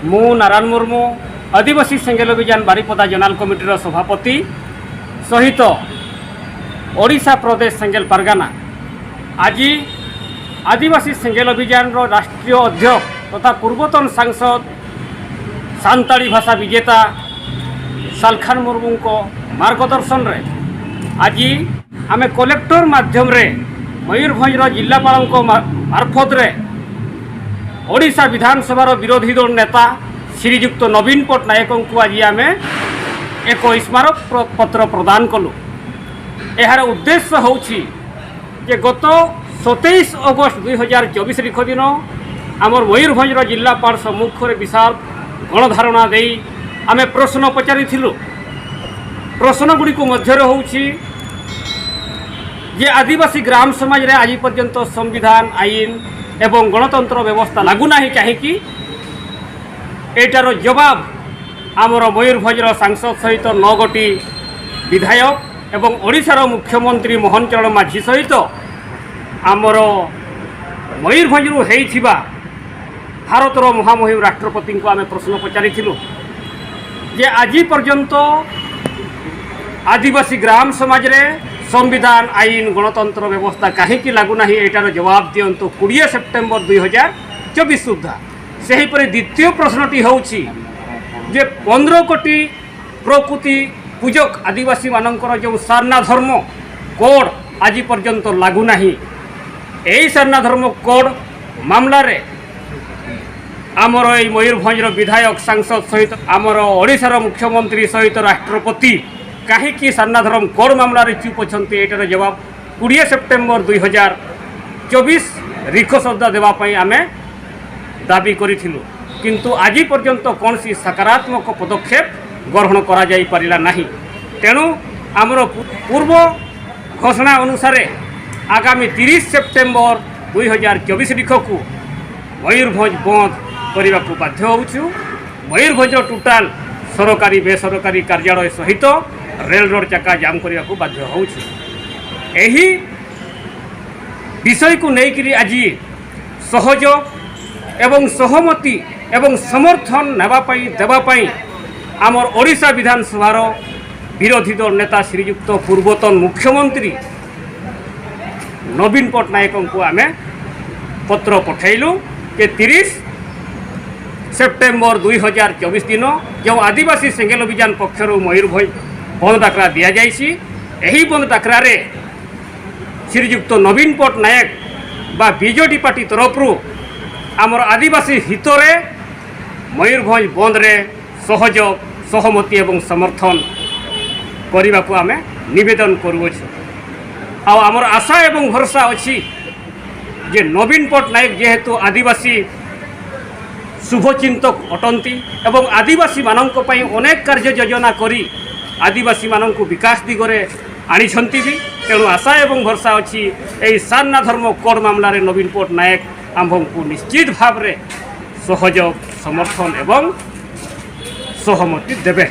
ମୁଁ ନାରାୟଣ ମୁର୍ମୁ, ଆଦିବାସୀ ସେଙ୍ଗେଲ ଅଭିଯାନ ବାରିପଦା ଜୋନାଲ କମିଟିର ସଭାପତି ସହିତ ଓଡ଼ିଶା ପ୍ରଦେଶ ସେଙ୍ଗେଲ ପାରଗାନା। ଆଜି ଆଦିବାସୀ ସେଙ୍ଗେଲ ଅଭିଯାନର ରାଷ୍ଟ୍ରୀୟ ଅଧ୍ୟକ୍ଷ ତଥା ପୂର୍ବତନ ସାଂସଦ, ସାନ୍ତାଳୀ ଭାଷା ବିଜେତା ସାଲଖାନ ମୁର୍ମୁଙ୍କ ମାର୍ଗଦର୍ଶନରେ ଆଜି ଆମେ କଲେକ୍ଟର ମାଧ୍ୟମରେ ମୟୂରଭଞ୍ଜର ଜିଲ୍ଲାପାଳଙ୍କ ମାର୍ଫତରେ ଓଡ଼ିଶା ବିଧାନସଭାର ବିରୋଧୀ ଦଳ ନେତା ଶ୍ରୀଯୁକ୍ତ ନବୀନ ପଟ୍ଟନାୟକଙ୍କୁ ଆଜି ଆମେ ଏକ ସ୍ମାରକ ପତ୍ର ପ୍ରଦାନ କଲୁ। ଏହାର ଉଦ୍ଦେଶ୍ୟ ହେଉଛି ଯେ ଗତ 27 ଅଗଷ୍ଟ 2024 ତାରିଖ ଦିନ ଆମର ମୟୂରଭଞ୍ଜର ଜିଲ୍ଲାପାଳ ସମ୍ମୁଖରେ ବିଶାଳ ଗଣଧାରଣା ଦେଇ ଆମେ ପ୍ରଶ୍ନ ପଚାରିଥିଲୁ। ପ୍ରଶ୍ନଗୁଡ଼ିକୁ ମଧ୍ୟରେ ହେଉଛି ଯେ ଆଦିବାସୀ ଗ୍ରାମ ସମାଜରେ ଆଜି ପର୍ଯ୍ୟନ୍ତ ସମ୍ବିଧାନ, ଆଇନ ଏବଂ ଗଣତନ୍ତ୍ର ବ୍ୟବସ୍ଥା ଲାଗୁନାହିଁ କାହିଁକି? ଏଇଟାର ଜବାବ ଆମର ମୟୂରଭଞ୍ଜର ସାଂସଦ ସହିତ ନଅ ଗୋଟି ବିଧାୟକ ଏବଂ ଓଡ଼ିଶାର ମୁଖ୍ୟମନ୍ତ୍ରୀ ମୋହନ ଚରଣ ମାଝୀ ସହିତ ଆମର ମୟୂରଭଞ୍ଜରୁ ହେଇଥିବା ଭାରତର ମହାମହିମ ରାଷ୍ଟ୍ରପତିଙ୍କୁ ଆମେ ପ୍ରଶ୍ନ ପଚାରିଥିଲୁ ଯେ ଆଜି ପର୍ଯ୍ୟନ୍ତ ଆଦିବାସୀ ଗ୍ରାମ ସମାଜରେ ସମ୍ବିଧାନ, ଆଇନ, ଗଣତନ୍ତ୍ର ବ୍ୟବସ୍ଥା କାହିଁକି ଲାଗୁନାହିଁ? ଏଇଟାର ଜବାବ ଦିଅନ୍ତୁ 20 ସେପ୍ଟେମ୍ବର 2024 ସୁଦ୍ଧା। ସେହିପରି ଦ୍ୱିତୀୟ ପ୍ରଶ୍ନଟି ହେଉଛି ଯେ 15 କୋଟି ପ୍ରକୃତି ପୂଜକ ଆଦିବାସୀମାନଙ୍କର ଯେଉଁ ସାରନା ଧର୍ମ କୋଡ଼ ଆଜି ପର୍ଯ୍ୟନ୍ତ ଲାଗୁନାହିଁ, ଏହି ସାରନା ଧର୍ମ କୋଡ଼ ମାମଲାରେ ଆମର ଏଇ ମୟୂରଭଞ୍ଜର ବିଧାୟକ, ସାଂସଦ ସହିତ ଆମର ଓଡ଼ିଶାର ମୁଖ୍ୟମନ୍ତ୍ରୀ ସହିତ ରାଷ୍ଟ୍ରପତି କାହିଁକି ସାରନା ଧର୍ମ କୋଡ଼ ମାମଲାରେ ଚୁପ୍ ଅଛନ୍ତି? ଏଇଟାର ଜବାବ 20 ସେପ୍ଟେମ୍ବର 2024 ରିଖ ସୁଦ୍ଧା ଦେବା ପାଇଁ ଆମେ ଦାବି କରିଥିଲୁ। କିନ୍ତୁ ଆଜି ପର୍ଯ୍ୟନ୍ତ କୌଣସି ସକାରାତ୍ମକ ପଦକ୍ଷେପ ଗ୍ରହଣ କରାଯାଇପାରିଲା ନାହିଁ। ତେଣୁ ଆମର ପୂର୍ବ ଘୋଷଣା ଅନୁସାରେ ଆଗାମୀ 30 ସେପ୍ଟେମ୍ବର 2024 ତାରିଖକୁ ମୟୂରଭଞ୍ଜ ବନ୍ଦ କରିବାକୁ ବାଧ୍ୟ ହେଉଛୁ। ମୟୂରଭଞ୍ଜର ଟୋଟାଲ ସରକାରୀ, ବେସରକାରୀ କାର୍ଯ୍ୟାଳୟ ସହିତ ରେଳ ରୋଡ଼ ଚକା ଜାମ୍ କରିବାକୁ ବାଧ୍ୟ ହେଉଛୁ। ଏହି ବିଷୟକୁ ନେଇକରି ଆଜି ସହଯୋଗ ଏବଂ ସହମତି ଏବଂ ସମର୍ଥନ ନେବା ପାଇଁ, ଦେବା ପାଇଁ ଆମର ଓଡ଼ିଶା ବିଧାନସଭାର ବିରୋଧୀ ଦଳ ନେତା ଶ୍ରୀଯୁକ୍ତ ପୂର୍ବତନ ମୁଖ୍ୟମନ୍ତ୍ରୀ ନବୀନ ପଟ୍ଟନାୟକଙ୍କୁ ଆମେ ପତ୍ର ପଠାଇଲୁ ଯେ 30 ସେପ୍ଟେମ୍ବର 2024 ଦିନ ଯେଉଁ ଆଦିବାସୀ ସେଙ୍ଗେଲ ଅଭିଯାନ ପକ୍ଷରୁ ମୟୂରଭଞ୍ଜ ବନ୍ଦ ଡାକରା ଦିଆଯାଇଛି, ଏହି ବନ୍ଦ ଡାକରାରେ ଶ୍ରୀଯୁକ୍ତ ନବୀନ ପଟ୍ଟନାୟକ ବା ବିଜେଡି ପାର୍ଟି ତରଫରୁ ଆମର ଆଦିବାସୀ ହିତରେ ମୟୂରଭଞ୍ଜ ବନ୍ଦରେ ସହଯୋଗ, ସହମତି ଏବଂ ସମର୍ଥନ କରିବାକୁ ଆମେ ନିବେଦନ କରୁଅଛୁ। ଆଉ ଆମର ଆଶା ଏବଂ ଭରସା ଅଛି ଯେ ନବୀନ ପଟ୍ଟନାୟକ ଯେହେତୁ ଆଦିବାସୀ ଶୁଭଚିନ୍ତକ ଅଟନ୍ତି ଏବଂ ଆଦିବାସୀମାନଙ୍କ ପାଇଁ ଅନେକ କାର୍ଯ୍ୟ ଯୋଜନା କରି ଆଦିବାସୀମାନଙ୍କୁ ବିକାଶ ଦିଗରେ ଆଣିଛନ୍ତି ବି, ତେଣୁ ଆଶା ଏବଂ ଭରସା ଅଛି, ଏହି ସାରନା ଧର୍ମ କୋଡ଼ ମାମଲାରେ ନବୀନ ପଟ୍ଟନାୟକ ଆମ୍ଭଙ୍କୁ ନିଶ୍ଚିତ ଭାବରେ ସହଯୋଗ, ସମର୍ଥନ ଏବଂ ସହମତି ଦେବେ।